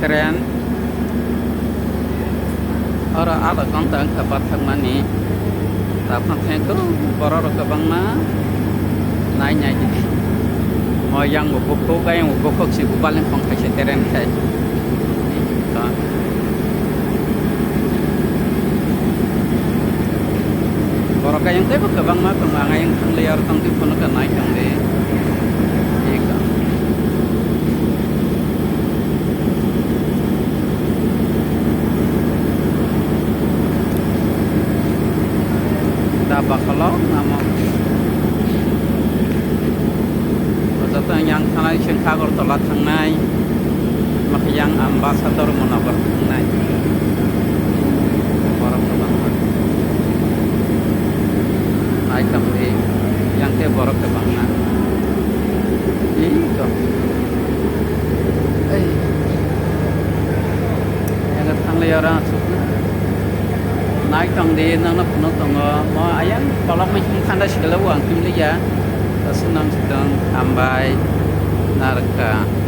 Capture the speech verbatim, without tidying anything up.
Train oro adha ghonta wngkha bathakmani. Taphang thengkho borok rok kwbangma nai nai di. Mo yang bo bukhuk, ayang bo bukhuk si bo baleng khong khaisa train khai. Borok ayang teibo kwbangma tongo, ang ayang thangliya aro tongtwi phunukha nai tongdi. Da bakholo namo. Joto yang thanai sengkha Agartala thangnai. Makhe yang Ambassa Dharmanagar thangnai. Borok kwbangma. Nai tongdi, yang khe borok kwbangma. Iko. Ei. Yang thanglai ora asuk. Nai tongdi, nangno phunuk tongo. Mo ayang kolokmai thangda sikala o ang twi liya. Aswk nang sitong hambai. Narwkha.